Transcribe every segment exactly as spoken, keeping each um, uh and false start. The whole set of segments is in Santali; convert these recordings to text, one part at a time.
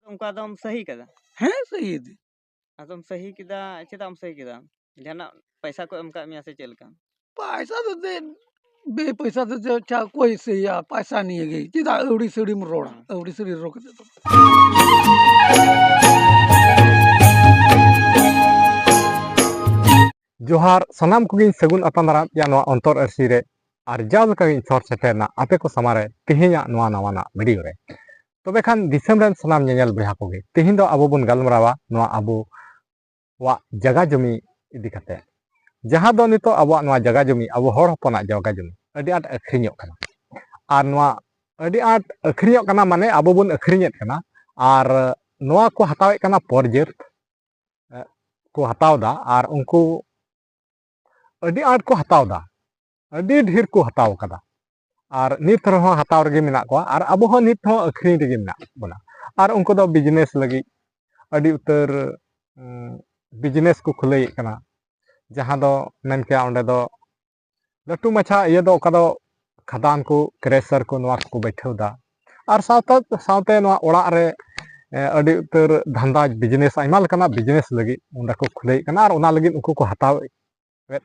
ᱚᱱᱠᱟ ᱫᱚᱢ ᱥᱟᱹᱦᱤ ᱠᱟᱫᱟ? ᱦᱮᱸ, ᱥᱟᱹᱦᱤ ᱫᱟᱹᱧ᱾ ᱟᱫᱚᱢ ᱥᱟᱹᱦᱤ ᱠᱮᱫᱟ, ᱪᱮᱫᱟᱜ ᱮᱢ ᱥᱟᱹᱦᱤ ᱠᱮᱫᱟ? ᱡᱟᱦᱟᱱᱟᱜ ᱯᱚᱭᱥᱟ ᱠᱚ ᱮᱢ ᱠᱟᱜ ᱢᱮᱭᱟ ᱥᱮ ᱪᱮᱫ ᱞᱮᱠᱟ? ᱯᱚᱭᱥᱟ ᱫᱚ ᱪᱮᱫ, ᱵᱮ ᱯᱚᱭᱥᱟ ᱫᱚ ᱪᱮᱫ, ᱪᱟ ᱚᱠᱚᱭ ᱥᱟᱹᱦᱤᱭᱟ? ᱯᱚᱭᱥᱟ ᱱᱤᱭᱮ ᱜᱮ᱾ ᱪᱮᱫᱟᱜ ᱟᱹᱣᱲᱤ ᱥᱟᱹᱲᱤᱢ ᱨᱚᱲᱟ? ᱦᱮᱸ᱾ ᱟᱹᱣᱲᱤ ᱥᱟᱹᱲᱤ ᱨᱚᱲ ᱠᱟᱛᱮ ᱫᱚ᱾ ᱡᱚᱦᱟᱨ, ᱥᱟᱱᱟᱢ ᱠᱚᱜᱮᱧ ᱥᱟᱹᱜᱩᱱ ᱟᱛᱟᱝ ᱫᱟᱨᱟᱢ ᱯᱮᱭᱟ ᱱᱚᱣᱟ ᱚᱱᱛᱚᱨ ᱟᱹᱨᱥᱤ ᱨᱮ᱾ ᱟᱨ ᱡᱟᱣ ᱞᱮᱠᱟᱜᱮᱧ ᱥᱚᱦᱚᱨ ᱥᱮᱴᱮᱨ ᱮᱱᱟ ᱟᱯᱮ ᱠᱚ ᱥᱟᱢᱟᱝ ᱨᱮ ᱛᱮᱦᱮᱧᱟᱜ ᱱᱚᱣᱟ ᱱᱟᱣᱟᱱᱟᱜ ᱵᱷᱤᱰᱤᱭᱳ ᱨᱮ᱾ ᱛᱚᱵᱮ ᱠᱷᱟᱱ ᱫᱤᱥᱚᱢ ᱨᱮᱱ ᱥᱟᱱᱟᱢ ᱧᱮᱧᱮᱞ ᱵᱚᱭᱦᱟ ᱠᱚᱜᱮ, ᱛᱮᱦᱮᱧ ᱫᱚ ᱟᱵᱚ ᱵᱚᱱ ᱜᱟᱞᱢᱟᱨᱟᱣᱟ ᱱᱚᱣᱟ ᱟᱵᱚᱣᱟᱜ ᱡᱟᱜᱟ ᱡᱚᱢᱤ ᱤᱫᱤ ᱠᱟᱛᱮ, ᱡᱟᱦᱟᱸ ᱫᱚ ᱱᱤᱛᱚᱜ ᱟᱵᱚᱣᱟᱜ ᱱᱚᱣᱟ ᱡᱟᱜᱟ ᱡᱚᱢᱤ, ᱟᱵᱚ ᱦᱚᱲ ᱦᱚᱯᱚᱱᱟᱜ ᱡᱟᱜᱟ ᱡᱚᱢᱤ ᱟᱹᱰᱤ ᱟᱸᱴ ᱟᱹᱠᱷᱨᱤᱧᱚᱜ ᱠᱟᱱᱟ᱾ ᱟᱨ ᱱᱚᱣᱟ ᱟᱹᱰᱤ ᱟᱸᱴ ᱟᱹᱠᱷᱨᱤᱧᱚᱜ ᱠᱟᱱᱟ, ᱢᱟᱱᱮ ᱟᱵᱚ ᱵᱚᱱ ᱟᱹᱠᱷᱨᱤᱧᱮᱫ ᱠᱟᱱᱟ᱾ ᱟᱨ ᱱᱚᱣᱟ ᱠᱚ ᱦᱟᱛᱟᱣᱮᱫ ᱠᱟᱱᱟ ᱯᱚᱨ ᱡᱟᱹᱛ, ᱮ, ᱠᱚ ᱦᱟᱛᱟᱣ ᱮᱫᱟ᱾ ᱟᱨ ᱩᱱᱠᱩ ᱟᱹᱰᱤ ᱟᱸᱴ ᱠᱚ ᱦᱟᱛᱟᱣ ᱮᱫᱟ, ᱟᱹᱰᱤ ᱰᱷᱮᱨ ᱠᱚ ᱦᱟᱛᱟᱣ ᱠᱟᱫᱟ᱾ ᱟᱨ ᱱᱤᱛ ᱨᱮᱦᱚᱸ ᱦᱟᱛᱟᱣ ᱨᱮᱜᱮ ᱢᱮᱱᱟᱜ ᱠᱚᱣᱟ, ᱟᱨ ᱟᱵᱚ ᱦᱚᱸ ᱱᱤᱛ ᱦᱚᱸ ᱟᱹᱠᱷᱨᱤᱧ ᱨᱮᱜᱮ ᱢᱮᱱᱟᱜ ᱵᱚᱱᱟ᱾ ᱟᱨ ᱩᱱᱠᱩ ᱫᱚ ᱵᱤᱡᱽᱱᱮᱥ ᱞᱟᱹᱜᱤᱫ ᱟᱹᱰᱤ ᱩᱛᱟᱹᱨ, ᱩᱸ, ᱵᱤᱡᱽᱱᱮᱥ ᱠᱚ ᱠᱷᱩᱞᱟᱹᱣᱮᱫ ᱠᱟᱱᱟ, ᱡᱟᱦᱟᱸ ᱫᱚ ᱢᱮᱱ ᱠᱮᱭᱟ ᱚᱸᱰᱮ ᱫᱚ ᱞᱟᱹᱴᱩ ᱢᱟᱪᱷᱟ ᱤᱭᱟᱹ ᱫᱚ ᱚᱠᱟ ᱫᱚ ᱠᱷᱟᱫᱟᱱ ᱠᱚ, ᱠᱨᱮᱥᱟᱨ ᱠᱚ, ᱱᱚᱣᱟ ᱠᱚᱠᱚ ᱵᱟᱹᱭᱴᱷᱟᱹᱣ ᱮᱫᱟ᱾ ᱟᱨ ᱥᱟᱶᱛᱮ, ᱥᱟᱶᱛᱮ ᱱᱚᱣᱟ ᱚᱲᱟᱜ ᱨᱮ, ᱮ, ᱟᱹᱰᱤ ᱩᱛᱟᱹᱨ ᱫᱷᱟᱱᱫᱟ, ᱵᱤᱡᱽᱱᱮᱥ, ᱟᱭᱢᱟ ᱞᱮᱠᱟᱱᱟᱜ ᱵᱤᱡᱽᱱᱮᱥ ᱞᱟᱹᱜᱤᱫ ᱚᱸᱰᱮ ᱠᱚ ᱠᱷᱩᱞᱟᱹᱣᱮᱫ ᱠᱟᱱᱟ, ᱟᱨ ᱚᱱᱟ ᱞᱟᱹᱜᱤᱫ ᱩᱱᱠᱩ ᱠᱚ ᱦᱟᱛᱟᱣᱮᱫ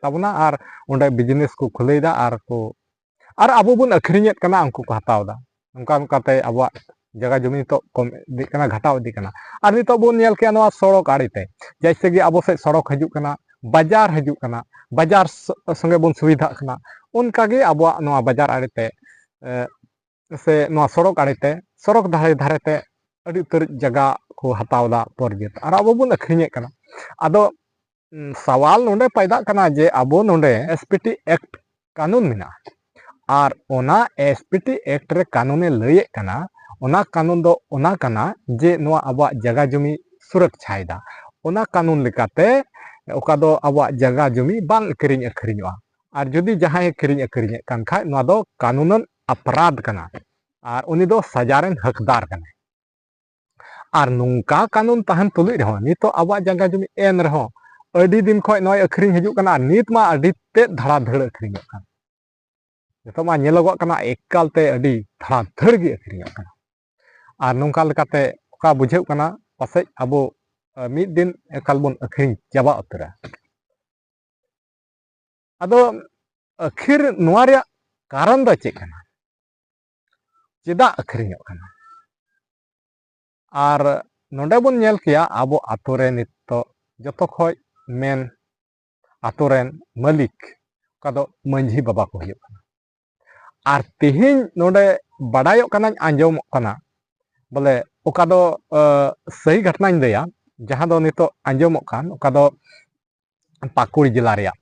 ᱛᱟᱵᱚᱱᱟ, ᱟᱨ ᱚᱸᱰᱮ ᱵᱤᱡᱽᱱᱮᱥ ᱠᱚ ᱠᱷᱩᱞᱟᱹᱣᱮᱫᱟ, ᱟᱨ ᱠᱚ, ᱟᱨ ᱟᱵᱚ ᱵᱚᱱ ᱟᱹᱠᱷᱨᱤᱧᱮᱫ ᱠᱟᱱᱟ, ᱩᱱᱠᱩ ᱠᱚ ᱦᱟᱛᱟᱣ ᱮᱫᱟ᱾ ᱱᱚᱝᱠᱟ ᱱᱚᱝᱠᱟᱛᱮ ᱟᱵᱚᱣᱟᱜ ᱡᱟᱭᱜᱟ ᱡᱚᱢᱤ ᱱᱤᱛᱚᱜ ᱠᱚᱢ ᱤᱫᱤᱜ ᱠᱟᱱᱟ, ᱜᱷᱟᱴᱟᱣ ᱤᱫᱤᱜ ᱠᱟᱱᱟ᱾ ᱟᱨ ᱱᱤᱛᱚᱜ ᱵᱚᱱ ᱧᱮᱞ ᱠᱮᱜᱼᱟ ᱱᱚᱣᱟ ᱥᱚᱲᱚᱠ ᱟᱲᱮᱛᱮ, ᱡᱮᱭᱥᱮ ᱜᱮ ᱟᱵᱚ ᱥᱮᱫ ᱥᱚᱲᱚᱠ ᱦᱤᱡᱩᱜ ᱠᱟᱱᱟ, ᱵᱟᱡᱟᱨ ᱦᱤᱡᱩᱜ ᱠᱟᱱᱟ, ᱵᱟᱡᱟᱨ ᱥᱚ-, ᱥᱚᱸᱜᱮ ᱵᱚᱱ ᱥᱩᱵᱤᱫᱷᱟᱜ ᱠᱟᱱᱟ, ᱚᱱᱠᱟᱜᱮ ᱟᱵᱚᱣᱟᱜ ᱱᱚᱣᱟ ᱵᱟᱡᱟᱨ ᱟᱲᱮᱛᱮ, ᱮ, ᱥᱮ ᱱᱚᱣᱟ ᱥᱚᱲᱚᱠ ᱟᱲᱮᱛᱮ, ᱥᱚᱲᱚᱠ ᱫᱷᱟᱨᱮ ᱫᱷᱟᱨᱮᱛᱮ ᱟᱹᱰᱤ ᱩᱛᱟᱹᱨ ᱡᱟᱭᱜᱟ ᱠᱚ ᱦᱟᱛᱟᱣ ᱮᱫᱟ ᱯᱚᱨ ᱡᱟᱹᱛ, ᱟᱨ ᱟᱵᱚ ᱵᱚᱱ ᱟᱹᱠᱷᱨᱤᱧᱮᱫ ᱠᱟᱱᱟ᱾ ᱟᱫᱚ, ᱩᱸ, ᱥᱟᱣᱟᱞ ᱱᱚᱰᱮ ᱯᱟᱭᱫᱟᱜ ᱠᱟᱱᱟ ᱡᱮ ᱟᱵᱚ ᱱᱚᱰᱮ ᱮᱥ ᱯᱤ ᱴᱤ ᱮᱠᱴ ᱠᱟᱹᱱᱩᱱ ᱢᱮᱱᱟᱜᱼᱟ, ᱟᱨ ᱚᱱᱟ ᱮᱥ ᱯᱤ ᱴᱤ ᱮᱠᱴ ᱨᱮ ᱠᱟᱹᱱᱩᱱᱮ ᱞᱟᱹᱭᱮᱫ ᱠᱟᱱᱟ, ᱚᱱᱟ ᱠᱟᱹᱱᱩᱱ ᱫᱚ ᱚᱱᱟ ᱠᱟᱱᱟ ᱡᱮ ᱱᱚᱣᱟ ᱟᱵᱚᱣᱟᱜ ᱡᱟᱭᱜᱟ ᱡᱚᱢᱤ ᱥᱩᱨᱚᱠᱪᱷᱟᱭᱮᱫᱟ᱾ ᱚᱱᱟ ᱠᱟᱹᱱᱩᱱ ᱞᱮᱠᱟᱛᱮ ᱚᱠᱟ ᱫᱚ ᱟᱵᱚᱣᱟᱜ ᱡᱟᱭᱜᱟ ᱡᱚᱢᱤ ᱵᱟᱝ ᱠᱤᱨᱤᱧ ᱟᱹᱠᱷᱨᱤᱧᱚᱜᱼᱟ᱾ ᱟᱨ ᱡᱩᱫᱤ ᱡᱟᱦᱟᱸᱭᱮ ᱠᱤᱨᱤᱧ ᱟᱹᱠᱷᱨᱤᱧᱮᱫ ᱠᱟᱱ ᱠᱷᱟᱡ, ᱱᱚᱣᱟ ᱫᱚ ᱠᱟᱹᱱᱩᱱᱟᱱ ᱟᱯᱨᱟᱫᱷ ᱠᱟᱱᱟ, ᱟᱨ ᱩᱱᱤ ᱫᱚ ᱥᱟᱡᱟ ᱨᱮᱱ ᱦᱚᱠᱫᱟᱨ ᱠᱟᱱᱟᱭ᱾ ᱟᱨ ᱱᱚᱝᱠᱟ ᱠᱟᱹᱱᱩᱱ ᱛᱟᱦᱮᱱ ᱛᱩᱞᱩᱡ ᱨᱮᱦᱚᱸ, ᱱᱤᱛᱚᱜ ᱟᱵᱚᱣᱟᱜ ᱡᱟᱭᱜᱟ ᱡᱚᱢᱤ ᱮᱱ ᱨᱮᱦᱚᱸ, ᱟᱹᱰᱤ ᱫᱤᱱ ᱠᱷᱚᱱ ᱱᱚᱜᱼᱚᱭ ᱟᱹᱠᱷᱨᱤᱧ ᱦᱤᱡᱩᱜ ᱠᱟᱱᱟ, ᱟᱨ ᱱᱤᱛ ᱢᱟ ᱟᱹᱰᱤ ᱛᱮᱫ ᱫᱷᱟᱲᱟ ᱫᱷᱟᱹᱲ ᱟᱹᱠᱷᱨᱤᱧᱚᱜ ᱠᱟᱱᱟ᱾ ᱱᱤᱛᱚᱜ ᱢᱟ ᱧᱮᱞᱚᱜᱚᱜ ᱠᱟᱱᱟ ᱮᱠᱟᱞ ᱛᱮ ᱟᱹᱰᱤ ᱫᱷᱟᱲᱟ ᱫᱷᱟᱹᱲ ᱜᱮ ᱟᱹᱠᱷᱨᱤᱧᱚᱜ ᱠᱟᱱᱟ᱾ ᱟᱨ ᱱᱚᱝᱠᱟ ᱞᱮᱠᱟᱛᱮ ᱚᱠᱟ ᱵᱩᱡᱷᱟᱹᱜ ᱠᱟᱱᱟ, ᱯᱟᱥᱮᱡ ᱟᱵᱚ, ᱟ, ᱢᱤᱫ ᱫᱤᱱ ᱮᱠᱟᱞ ᱵᱚᱱ ᱟᱹᱠᱷᱨᱤᱧ ᱪᱟᱵᱟ ᱩᱛᱟᱹᱨᱟ᱾ ᱟᱫᱚ ᱟᱹᱠᱷᱤᱨ ᱱᱚᱣᱟ ᱨᱮᱭᱟᱜ ᱠᱟᱨᱚᱱ ᱫᱚ ᱪᱮᱫ ᱠᱟᱱᱟ? ᱪᱮᱫᱟᱜ ᱟᱹᱠᱷᱨᱤᱧᱚᱜ ᱠᱟᱱᱟ? ᱟᱨ ᱱᱚᱰᱮ ᱵᱚᱱ ᱧᱮᱞ ᱠᱮᱭᱟ, ᱟᱵᱚ ᱟᱛᱳ ᱨᱮ ᱱᱤᱛᱚᱜ ᱡᱚᱛᱚ ᱠᱷᱚᱡ ᱢᱮᱱ ᱟᱛᱳ ᱨᱮᱱ ᱢᱟᱹᱞᱤᱠ, ᱚᱠᱟ ᱫᱚ ᱢᱟᱹᱡᱷᱤ ᱵᱟᱵᱟ ᱠᱚ ᱦᱩᱭᱩᱜ ᱠᱟᱱᱟ᱾ ᱟᱨ ᱛᱮᱦᱮᱧ ᱱᱚᱰᱮ ᱵᱟᱰᱟᱭᱚᱜ ᱠᱟᱱᱟᱧ, ᱟᱸᱡᱚᱢᱚᱜ ᱠᱟᱱᱟ, ᱵᱚᱞᱮ ᱚᱠᱟ ᱫᱚ, ᱟ, ᱥᱟᱹᱦᱤ ᱜᱷᱚᱴᱱᱟᱧ ᱞᱟᱹᱭᱟ, ᱡᱟᱦᱟᱸ ᱫᱚ ᱱᱤᱛᱚᱜ ᱟᱸᱡᱚᱢᱚᱜ ᱠᱟᱱ, ᱚᱠᱟ ᱫᱚ ᱯᱟᱹᱠᱩᱲ ᱡᱮᱞᱟ ᱨᱮᱭᱟᱜ,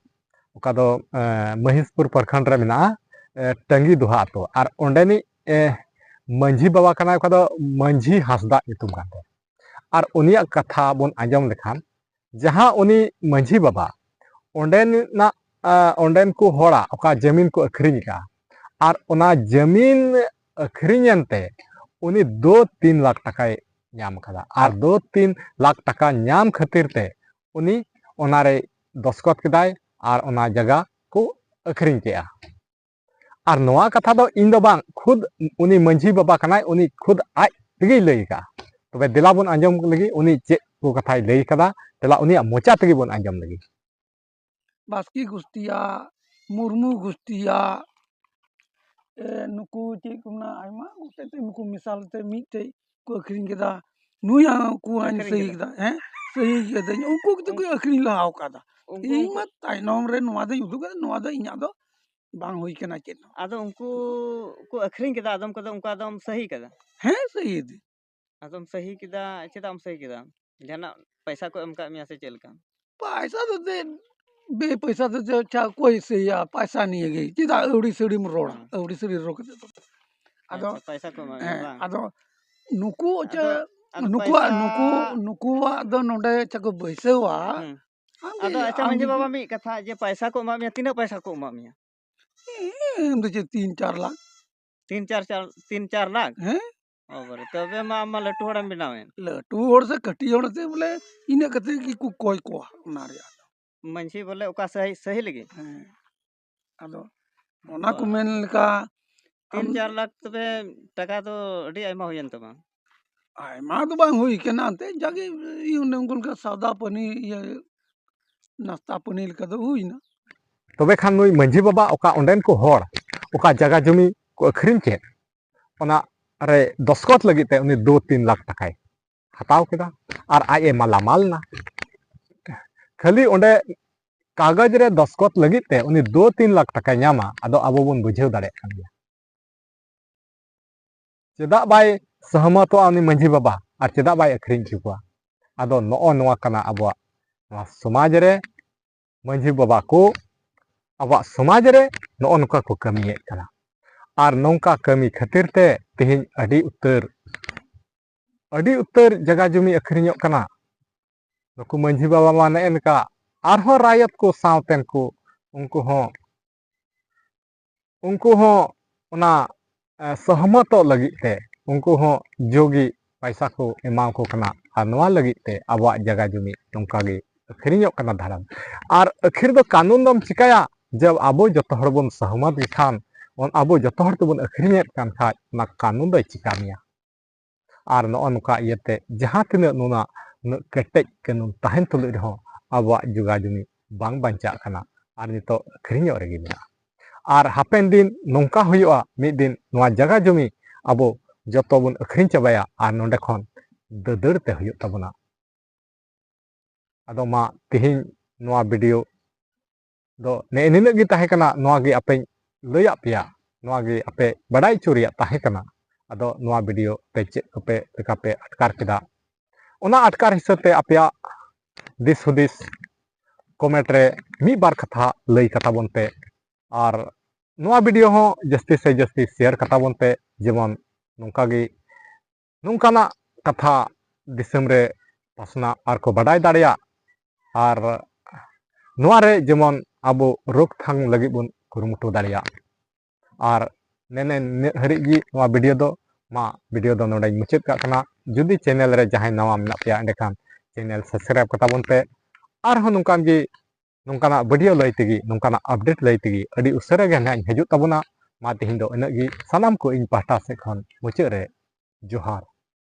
ᱚᱠᱟ ᱫᱚ, ᱮ, ᱢᱚᱦᱤᱥᱯᱩᱨ ᱯᱨᱚᱠᱷᱚᱸᱰ ᱨᱮ ᱢᱮᱱᱟᱜᱼᱟ, ᱮ, ᱴᱟᱺᱜᱤ ᱫᱚᱦᱟ ᱟᱛᱳ᱾ ᱟᱨ ᱚᱸᱰᱮᱱᱤᱡ, ᱮ, ᱢᱟᱹᱡᱷᱤ ᱵᱟᱵᱟ ᱠᱟᱱᱟᱭ, ᱚᱠᱟ ᱫᱚ ᱢᱟᱹᱡᱷᱤ ᱦᱟᱸᱥᱫᱟᱜ ᱧᱩᱛᱩᱢ ᱠᱟᱱ ᱛᱟᱭᱟ᱾ ᱟᱨ ᱩᱱᱤᱭᱟᱜ ᱠᱟᱛᱷᱟ ᱵᱚᱱ ᱟᱸᱡᱚᱢ ᱞᱮᱠᱷᱟᱱ, ᱡᱟᱦᱟᱸ ᱩᱱᱤ ᱢᱟᱹᱡᱷᱤ ᱵᱟᱵᱟ ᱚᱸᱰᱮᱱᱟᱜ, ᱟ, ᱚᱸᱰᱮᱱ ᱠᱚ ᱦᱚᱲᱟᱜ ᱚᱠᱟ ᱡᱟᱹᱢᱤᱱ ᱠᱚ ᱟᱹᱠᱷᱨᱤᱧ ᱟᱠᱟᱫᱼᱟ, ᱟᱨ ᱚᱱᱟ ᱡᱟᱹᱢᱤᱱ ᱟᱹᱠᱷᱨᱤᱧ ᱮᱱᱛᱮ ᱩᱱᱤ ᱫᱩ ᱛᱤᱱ ᱞᱟᱠᱷ ᱴᱟᱠᱟᱭ ᱧᱟᱢ ᱟᱠᱟᱫᱟ᱾ ᱟᱨ ᱫᱩ ᱛᱤᱱ ᱞᱟᱠᱷ ᱴᱟᱠᱟ ᱧᱟᱢ ᱠᱷᱟᱹᱛᱤᱨ ᱛᱮ ᱩᱱᱤ ᱚᱱᱟᱨᱮ ᱫᱚᱥᱠᱚᱛ ᱠᱮᱫᱟᱭ ᱟᱨ ᱚᱱᱟ ᱡᱟᱭᱜᱟ ᱠᱚ ᱟᱹᱠᱷᱨᱤᱧ ᱠᱮᱜᱼᱟ᱾ ᱟᱨ ᱱᱚᱣᱟ ᱠᱟᱛᱷᱟ ᱫᱚ ᱤᱧ ᱫᱚ ᱵᱟᱝ, ᱠᱷᱩᱫ ᱩᱱᱤ ᱢᱟᱹᱡᱷᱤ ᱵᱟᱵᱟ ᱠᱟᱱᱟᱭ, ᱩᱱᱤ ᱠᱷᱩᱫ ᱟᱡ ᱛᱮᱜᱮᱭ ᱞᱟᱹᱭ ᱟᱠᱟᱫᱼᱟ᱾ ᱛᱚᱵᱮ ᱫᱮᱞᱟ ᱵᱚᱱ ᱟᱸᱡᱚᱢ ᱞᱟᱹᱜᱤᱫ, ᱩᱱᱤ ᱪᱮᱫ ᱠᱚ ᱠᱟᱛᱷᱟᱭ ᱞᱟᱹᱭ ᱟᱠᱟᱫᱟ, ᱫᱮᱞᱟ ᱩᱱᱤᱭᱟᱜ ᱢᱚᱪᱟ ᱛᱮᱜᱮ ᱵᱚᱱ ᱟᱸᱡᱚᱢ ᱞᱟᱹᱜᱤᱫ᱾ ᱵᱟᱥᱠᱮ ᱜᱩᱥᱴᱤᱭᱟᱜ, ᱢᱩᱨᱢᱩ ᱜᱩᱥᱴᱤᱭᱟᱜ, ᱮ, ᱱᱩᱠᱩ ᱪᱮᱫ ᱠᱚ ᱢᱮᱱᱟ, ᱟᱭᱢᱟ ᱜᱚᱴᱮᱡ ᱛᱮ ᱱᱩᱠᱩ ᱢᱮᱥᱟᱞ ᱛᱮ ᱢᱤᱫᱴᱮᱡ ᱠᱚ ᱟᱹᱠᱷᱨᱤᱧ ᱠᱮᱫᱟ᱾ ᱱᱩᱭ ᱦᱚᱸ ᱩᱱᱠᱩ ᱦᱚᱸᱧ ᱟᱹᱠᱷᱨᱤᱧ ᱥᱟᱹᱦᱤ ᱠᱮᱫᱟ᱾ ᱠᱮᱫᱟ, ᱦᱮᱸ, ᱥᱟᱹᱦᱤ ᱠᱮᱫᱟᱹᱧ᱾ ᱩᱱᱠᱩ ᱠᱤᱱᱛᱩ ᱠᱚ ᱟᱹᱠᱷᱨᱤᱧ ᱞᱟᱦᱟ ᱟᱠᱟᱫᱟ᱾ ᱩᱱᱠᱩ ᱤᱧ ᱩᱱᱠᱩ ᱢᱟ ᱛᱟᱭᱱᱚᱢ ᱨᱮ ᱱᱚᱣᱟ ᱫᱚᱧ ᱩᱫᱩᱜᱟ, ᱱᱚᱣᱟ ᱫᱚ ᱤᱧᱟᱹᱜ ᱫᱚ ᱵᱟᱝ ᱦᱩᱭ ᱠᱟᱱᱟ ᱪᱮᱫ ᱦᱚᱸ᱾ ᱟᱫᱚ ᱩᱱᱠᱩ ᱠᱚ ᱟᱹᱠᱷᱨᱤᱧ ᱠᱮᱫᱟ ᱟᱫᱚᱢ ᱠᱚᱫᱚ, ᱩᱱᱠᱩ ᱟᱫᱚᱢ ᱥᱟᱹᱦᱤ ᱠᱮᱫᱟ? ᱦᱮᱸ, ᱥᱟᱹᱦᱤ ᱫᱤ᱾ ᱟᱫᱚᱢ ᱥᱟᱹᱦᱤ ᱠᱮᱫᱟ, ᱪᱮᱫᱟᱜ ᱮᱢ ᱥᱟᱹᱦᱤ ᱠᱮᱫᱟ? ᱡᱟᱦᱟᱱᱟᱜ ᱯᱚᱭᱥᱟ ᱠᱚ ᱮᱢ ᱠᱟᱜ ᱢᱮᱭᱟ ᱥᱮ ᱪᱮᱫ ᱞᱮᱠᱟ? ᱯᱟᱭᱥᱟ ᱫᱚ ᱪᱮᱫ, ᱵᱮ ᱯᱚᱭᱥᱟ ᱫᱚ ᱪᱮᱫ, ᱪᱟ ᱚᱠᱚᱭ ᱥᱟᱹᱦᱤᱭᱟ? ᱯᱟᱭᱥᱟ ᱱᱤᱭᱮ ᱜᱮ᱾ ᱪᱮᱫᱟᱜ ᱟᱹᱣᱲᱤ ᱥᱟᱹᱲᱤᱢ ᱨᱚᱲᱟ? ᱦᱮᱸ᱾ ᱟᱹᱣᱲᱤ ᱥᱟᱹᱲᱤ ᱨᱚᱲ ᱠᱟᱛᱮ ᱫᱚ᱾ ᱟᱫᱚ, ᱟᱪᱪᱷᱟ, ᱯᱚᱭᱥᱟ ᱠᱚ ᱮᱢᱟᱜ ᱢᱮᱭᱟ ᱦᱮᱸ, ᱵᱟᱝ? ᱟᱫᱚ ᱱᱩᱠᱩ ᱪᱮ, ᱟᱫᱚ, ᱟᱫᱚ ᱱᱩᱠᱩᱣᱟᱜ, ᱯᱚᱭᱥᱟ ᱱᱩᱠᱩ, ᱱᱩᱠᱩᱣᱟᱜ ᱫᱚ ᱱᱚᱰᱮ ᱪᱮᱫ ᱠᱚ ᱵᱟᱹᱭᱥᱟᱹᱣᱟ? ᱦᱩᱸ᱾ ᱟᱢ ᱟᱫᱚ ᱜᱮ, ᱟᱪᱪᱷᱟ, ᱟᱢ ᱢᱟᱹᱡᱷᱤ ᱜᱮ ᱵᱟᱵᱟ, ᱢᱤᱫ ᱠᱟᱛᱷᱟ, ᱡᱮ ᱯᱚᱭᱥᱟ ᱠᱚ ᱮᱢᱟᱜ ᱢᱮᱭᱟ, ᱛᱤᱱᱟᱹᱜ ᱯᱚᱭᱥᱟ ᱠᱚ ᱮᱢᱟᱜ ᱢᱮᱭᱟ? ᱮᱢ ᱫᱚ ᱪᱮᱫ, ᱛᱤᱱ ᱪᱟᱨ ᱞᱟᱠᱷ᱾ ᱛᱤᱱ ᱪᱟᱨ, ᱪᱟᱨ, ᱛᱤᱱ ᱪᱟᱨ ᱞᱟᱠᱷ? ᱦᱮᱸ? ᱚ ᱵᱟᱵᱟᱨᱮ, ᱛᱚᱵᱮ ᱢᱟ ᱟᱢ ᱢᱟ ᱞᱟᱹᱴᱩ ᱦᱚᱲᱮᱢ ᱵᱮᱱᱟᱣᱮᱱ᱾ ᱞᱟᱹᱴᱩ ᱦᱚᱲ ᱥᱮ ᱠᱟᱹᱴᱤᱡ ᱦᱚᱲ ᱥᱮ ᱵᱚᱞᱮ ᱤᱱᱟᱹᱜ ᱠᱟᱛᱮ ᱜᱮᱠᱚ ᱠᱚᱭ ᱠᱚᱣᱟ ᱚᱱᱟ ᱨᱮᱭᱟᱜ᱾ ᱢᱟᱹᱡᱷᱤ ᱵᱚᱞᱮ ᱚᱠᱟ ᱥᱟᱹᱦᱤ, ᱥᱟᱹᱦᱤ ᱞᱟᱹᱜᱤᱫ? ᱦᱮᱸ᱾ ᱟᱫᱚ ᱚᱱᱟ ᱠᱚ ᱢᱮᱱ ᱞᱮᱠᱟ ᱛᱤᱱ ᱟᱢ ᱪᱟᱨ ᱞᱟᱠᱷ ᱛᱚᱵᱮ ᱴᱟᱠᱟ ᱫᱚ ᱟᱹᱰᱤ ᱟᱭᱢᱟ ᱦᱩᱭᱮᱱ ᱛᱟᱢᱟ᱾ ᱟᱭᱢᱟ ᱫᱚ ᱵᱟᱝ ᱦᱩᱭ ᱠᱟᱱᱟ, ᱮᱱᱛᱮ ᱡᱟᱜᱮ ᱤᱭᱟᱹ ᱚᱱᱮ ᱚᱱᱠᱟ ᱞᱮᱠᱟ ᱥᱟᱣᱫᱟ ᱯᱟᱹᱱᱤ, ᱤᱭᱟᱹ ᱱᱟᱥᱛᱟ ᱯᱟᱹᱱᱤ ᱞᱮᱠᱟ ᱫᱚ ᱦᱩᱭᱱᱟ᱾ ᱛᱚᱵᱮ ᱠᱷᱟᱱ ᱱᱩᱭ ᱢᱟᱹᱡᱷᱤ ᱵᱟᱵᱟ ᱚᱠᱟ ᱚᱸᱰᱮᱱ ᱠᱚ ᱦᱚᱲ ᱚᱠᱟ ᱡᱟᱭᱜᱟ ᱡᱚᱢᱤ ᱠᱚ ᱟᱹᱠᱷᱨᱤᱧ ᱠᱮᱫ, ᱚᱱᱟ ᱨᱮ ᱫᱚᱥᱠᱚᱛ ᱞᱟᱹᱜᱤᱫ ᱛᱮ ᱩᱱᱤ ᱫᱩ ᱛᱤᱱ ᱞᱟᱠᱷ ᱴᱟᱠᱟᱭ ᱦᱟᱛᱟᱣ ᱠᱮᱫᱟ ᱟᱨ ᱟᱡ ᱮ ᱢᱟᱞᱟᱢᱟᱞ ᱮᱱᱟ᱾ ᱠᱷᱟᱹᱞᱤ ᱚᱸᱰᱮ ᱠᱟᱜᱚᱡᱽ ᱨᱮ ᱫᱚᱥᱠᱚᱛ ᱞᱟᱹᱜᱤᱫ ᱛᱮ ᱩᱱᱤ ᱫᱩ ᱛᱤᱱ ᱞᱟᱠᱷ ᱴᱟᱠᱟᱭ ᱧᱟᱢᱟ, ᱟᱫᱚ ᱟᱵᱚ ᱵᱚᱱ ᱵᱩᱡᱷᱟᱹᱣ ᱫᱟᱲᱮᱭᱟᱜ ᱠᱟᱱ ᱜᱮᱭᱟ᱾ ᱪᱮᱫᱟᱜ ᱵᱟᱭ ᱥᱚᱦᱚᱢᱚᱛᱚᱜᱼᱟ ᱩᱱᱤ ᱢᱟᱹᱡᱷᱤ ᱵᱟᱵᱟ, ᱟᱨ ᱪᱮᱫᱟᱜ ᱵᱟᱭ ᱟᱹᱠᱷᱨᱤᱧ ᱦᱚᱪᱚ ᱠᱚᱣᱟ? ᱟᱫᱚ ᱱᱚᱜᱼᱚ ᱱᱚᱣᱟ ᱠᱟᱱᱟ ᱟᱵᱚᱣᱟᱜ ᱱᱚᱣᱟ ᱥᱚᱢᱟᱡᱽ ᱨᱮ ᱢᱟᱹᱡᱷᱤ ᱵᱟᱵᱟ ᱠᱚ ᱟᱵᱚᱣᱟᱜ ᱥᱚᱢᱟᱡᱽ ᱨᱮ ᱱᱚᱜᱼᱚ ᱱᱚᱝᱠᱟ ᱠᱚ ᱠᱟᱹᱢᱤᱭᱮᱫ ᱠᱟᱱᱟ᱾ ᱟᱨ ᱱᱚᱝᱠᱟ ᱠᱟᱹᱢᱤ ᱠᱷᱟᱹᱛᱤᱨ ᱛᱮ ᱛᱮᱦᱮᱧ ᱟᱹᱰᱤ ᱩᱛᱟᱹᱨ, ᱟᱹᱰᱤ ᱩᱛᱟᱹᱨ ᱡᱟᱭᱜᱟ ᱡᱚᱢᱤ ᱟᱹᱠᱷᱨᱤᱧᱚᱜ ᱠᱟᱱᱟ᱾ ᱱᱩᱠᱩ ᱢᱟᱹᱡᱷᱤ ᱵᱟᱵᱟ ᱢᱟ ᱱᱮᱜᱼᱮ ᱱᱚᱝᱠᱟ ᱟᱨᱦᱚᱸ ᱨᱟᱭᱚᱛ ᱠᱚ ᱥᱟᱶᱛᱮᱱ ᱠᱚ, ᱩᱱᱠᱩ ᱦᱚᱸ, ᱩᱱᱠᱩ ᱦᱚᱸ ᱚᱱᱟ, ᱮ, ᱥᱚᱦᱚᱢᱚᱛᱚᱜ ᱞᱟᱹᱜᱤᱫ ᱛᱮ ᱩᱱᱠᱩ ᱦᱚᱸ ᱡᱳᱜᱤ ᱯᱟᱭᱥᱟ ᱠᱚ ᱮᱢᱟ ᱠᱚ ᱠᱟᱱᱟ᱾ ᱟᱨ ᱱᱚᱣᱟ ᱞᱟᱹᱜᱤᱫ ᱛᱮ ᱟᱵᱚᱣᱟᱜ ᱡᱟᱭᱜᱟ ᱡᱚᱢᱤ ᱱᱚᱝᱠᱟ ᱜᱮ ᱟᱹᱠᱷᱨᱤᱧᱚᱜ ᱠᱟᱱᱟ ᱫᱷᱟᱨᱟᱢ᱾ ᱟᱨ ᱟᱹᱠᱷᱤᱨ ᱫᱚ ᱠᱟᱹᱱᱩᱱ ᱫᱚᱢ ᱪᱤᱠᱟᱹᱭᱟ? ᱡᱮ ᱟᱵᱚ ᱡᱚᱛᱚ ᱦᱚᱲ ᱵᱚᱱ ᱥᱚᱦᱚᱢᱚᱛ ᱜᱮᱠᱷᱟᱱ, ᱚᱱ-, ᱟᱵᱚ ᱡᱚᱛᱚ ᱦᱚᱲ ᱛᱮᱵᱚᱱ ᱟᱹᱠᱷᱨᱤᱧᱮᱫ ᱠᱟᱱ ᱠᱷᱟᱡ, ᱚᱱᱟ ᱠᱟᱹᱱᱩᱱ ᱫᱚᱭ ᱪᱤᱠᱟ ᱢᱮᱭᱟ? ᱟᱨ ᱱᱚᱜᱼᱚ ᱱᱚᱝᱠᱟ ᱤᱭᱟᱹᱛᱮ ᱡᱟᱦᱟᱸ ᱛᱤᱱᱟᱹᱜ ᱱᱚᱣᱟ ᱩᱱᱟᱹᱜ ᱠᱮᱴᱮᱡ ᱠᱟᱹᱱᱩᱱ ᱛᱟᱦᱮᱱ ᱛᱩᱞᱩᱡ ᱨᱮᱦᱚᱸ ᱟᱵᱚᱣᱟᱜ ᱡᱚᱜᱟ ᱡᱚᱢᱤ ᱵᱟᱝ ᱵᱟᱧᱪᱟᱜ ᱠᱟᱱᱟ, ᱟᱨ ᱱᱤᱛᱚᱜ ᱟᱹᱠᱷᱨᱤᱧᱚᱜ ᱨᱮᱜᱮ ᱢᱮᱱᱟᱜᱼᱟ᱾ ᱟᱨ ᱦᱟᱯᱮᱱ ᱫᱤᱱ ᱱᱚᱝᱠᱟ ᱦᱩᱭᱩᱜᱼᱟ, ᱢᱤᱫ ᱫᱤᱱ ᱱᱚᱣᱟ ᱡᱟᱭᱜᱟ ᱡᱚᱢᱤ ᱟᱵᱚ ᱡᱚᱛᱚ ᱵᱚᱱ ᱟᱹᱠᱷᱨᱤᱧ ᱪᱟᱵᱟᱭᱟ ᱟᱨ ᱱᱚᱸᱰᱮ ᱠᱷᱚᱱ ᱫᱟᱹᱫᱟᱹᱲ ᱛᱮ ᱦᱩᱭᱩᱜ ᱛᱟᱵᱚᱱᱟ᱾ ᱟᱫᱚ ᱢᱟ ᱛᱮᱦᱮᱧ ᱱᱚᱣᱟ video ᱫᱚ ᱱᱮᱜᱼᱮ ᱱᱤᱱᱟᱹᱜ ᱜᱮ ᱛᱟᱦᱮᱸ ᱠᱟᱱᱟ, ᱱᱚᱣᱟ ᱜᱮ ᱟᱯᱮᱧ ᱞᱟᱹᱭᱟᱫ ᱯᱮᱭᱟ, ᱱᱚᱣᱟ ᱜᱮ ᱟᱯᱮ ᱵᱟᱰᱟᱭ ᱦᱚᱪᱚ ᱨᱮᱭᱟᱜ ᱛᱟᱦᱮᱸ ᱠᱟᱱᱟ᱾ ᱟᱫᱚ ᱱᱚᱣᱟ video ᱯᱮ ᱪᱮᱫ ᱠᱚᱯᱮ ᱞᱮᱠᱟ ᱯᱮ ᱟᱴᱠᱟᱨ ᱠᱮᱫᱟ, ᱚᱱᱟ ᱟᱴᱠᱟᱨ ᱦᱤᱥᱟᱹᱵ ᱛᱮ ᱟᱯᱮᱭᱟᱜ ᱫᱤᱥ ᱦᱩᱫᱤᱥ comment ᱨᱮ ᱢᱤᱫ ᱵᱟᱨ ᱠᱟᱛᱷᱟ ᱞᱟᱹᱭ ᱠᱟᱛᱟ ᱵᱚᱱ ᱯᱮ᱾ ᱟᱨ ᱱᱚᱣᱟ video ᱦᱚᱸ ᱡᱟᱹᱥᱛᱤ ᱥᱮ ᱡᱟᱹᱥᱛᱤ share ᱠᱟᱛᱟ ᱵᱚᱱ ᱯᱮ, ᱡᱮᱢᱚᱱ ᱱᱚᱝᱠᱟ ᱜᱮ, ᱱᱚᱝᱠᱟᱱᱟᱜ ᱠᱟᱛᱷᱟ ᱫᱤᱥᱚᱢ ᱨᱮ ᱯᱟᱥᱱᱟᱜ ᱟᱨ ᱠᱚ ᱵᱟᱰᱟᱭ ᱫᱟᱲᱮᱭᱟᱜ, ᱟᱨ ᱱᱚᱣᱟ ᱨᱮ ᱡᱮᱢᱚᱱ ᱟᱵᱚ ᱨᱳᱠᱛᱷᱟᱢ ᱞᱟᱹᱜᱤᱫ ᱵᱚᱱ ᱠᱩᱨᱩᱢᱩᱴᱩ ᱫᱟᱲᱮᱭᱟᱜ᱾ ᱟᱨ ᱱᱮᱱᱮ ᱱᱤᱱᱟᱹᱜ ᱦᱟᱹᱨᱤᱡ ᱜᱮ ᱱᱚᱣᱟ video ᱫᱚ, ᱢᱟ video ᱫᱚ ᱱᱚᱰᱮᱧ ᱢᱩᱪᱟᱹᱫ ᱠᱟᱜ ᱠᱟᱱᱟ᱾ ᱡᱩᱫᱤ channel ᱨᱮ ᱡᱟᱦᱟᱸᱭ ᱱᱟᱣᱟ ᱢᱮᱱᱟᱜ ᱯᱮᱭᱟ, ᱮᱸᱰᱮᱠᱷᱟᱱ channel subscribe ᱠᱟᱛᱟ ᱵᱚᱱ ᱯᱮ᱾ ᱟᱨᱦᱚᱸ ᱱᱚᱝᱠᱟᱱ ᱜᱮ, ᱱᱚᱝᱠᱟᱱᱟᱜ video ᱞᱟᱹᱭ ᱛᱮᱜᱮ, ᱱᱚᱝᱠᱟᱱᱟᱜ update ᱞᱟᱹᱭ ᱛᱮᱜᱮ ᱟᱹᱰᱤ ᱩᱥᱟᱹᱨᱟ ᱜᱮ ᱱᱟᱦᱟᱜ ᱤᱧ ᱦᱤᱡᱩᱜ ᱛᱟᱵᱚᱱᱟ᱾ ᱢᱟ ᱛᱮᱦᱮᱧ ᱫᱚ ᱤᱱᱟᱹᱜ ᱜᱮ, ᱥᱟᱱᱟᱢ ᱠᱚ ᱤᱧ ᱯᱟᱦᱴᱟ ᱥᱮᱫ ᱠᱷᱚᱱ ᱢᱩᱪᱟᱹᱫ ᱨᱮ ᱡᱚᱦᱟᱨ᱾